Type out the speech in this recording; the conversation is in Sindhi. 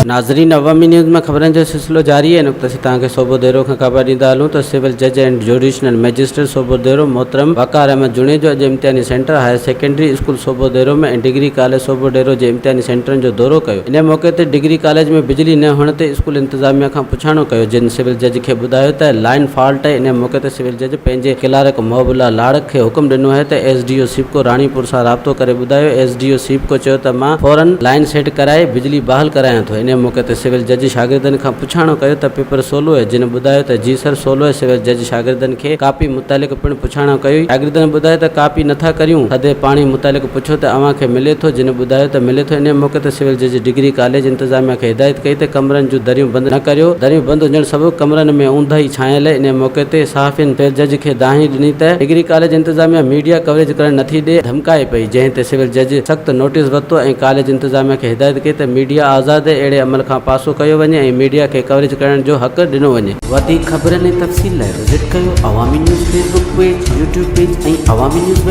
ناظرين عوامي نيوز ۾ خبرن جو سلسلو جاري آهي ان وقت اسين توهان کي صوبو ديرو کان خبر ڏيندا هلون ته سول جج and judicial magistrate Sobho Dero محترم وقار احمد جوڻيجو اڄ امتحاني centre higher secondary school Sobho Dero ۾ ۽ degree college Sobho Dero جي امتحاني سينٽرن جو دورو ڪيو ان موقعي تي ڊگري ڪاليج ۾ بجلي نه هئڻ تي اسڪول انتظاميا کان پڇاڻو ڪيو جن سول جج کي ٻڌايو ته لائين فالٽ آهي ان موقعي تي سول جج پنهنجي ڪلارڪ محب الله لاڙڪ کي حڪم ڏنو آهي ته S D O SEPCO Ranipur سان رابطو ڪري ٻڌايو، ايس ڊي او سيپڪو چيو ته مان فورن لائين سيٽ ڪرائي بجلي بحال ڪرايان ٿو، انهي موقعي تي سول جج شاگردن کان پڇاڻو ڪيو ته پيپر سولو هي، جن ٻڌايو ته جي سر سولو هي، سول جج شاگردن کي ڪاپي متعلق پڻ پڇاڻو ڪيو، شاگردن ٻڌايو ته ڪاپي نٿا ڪريون، ٿڌي پاڻي متعلق پڇيو ته اوهان کي ملي ٿو، جن ٻڌايو ته ملي ٿو، انهي موقعي تي سول جج ڊگري ڪاليج انتظاميا کي هدايت ڪئي ته ڪمرن جون دريون بند نه ڪريو، دريون بند هجڻ سبب ڪمرن ۾ اونداهي ڇانيل، انهي موقعي تي صحافين سول جج کي دانهين ڏني ته ڊگري ڪاليج انتظاميا ميڊيا ڪوريج ڪرڻ نٿي ڏي ڌمڪائي پئي، جنهن تي سول جج سخت نوٽيس ورتو ۽ ڪاليج انتظاميا کي هدايت ڪئي ته ميڊيا آزاد اهڙي عمل کان پاسو ڪيو وڃي ۽ ميڊيا کي ڪوريج ڪرڻ جو حق ڏنو وڃي. وڌيڪ خبرن ۽ تفصيل لاء وزٽ ڪيو Awami news Facebook page, YouTube page ۽ Awami news.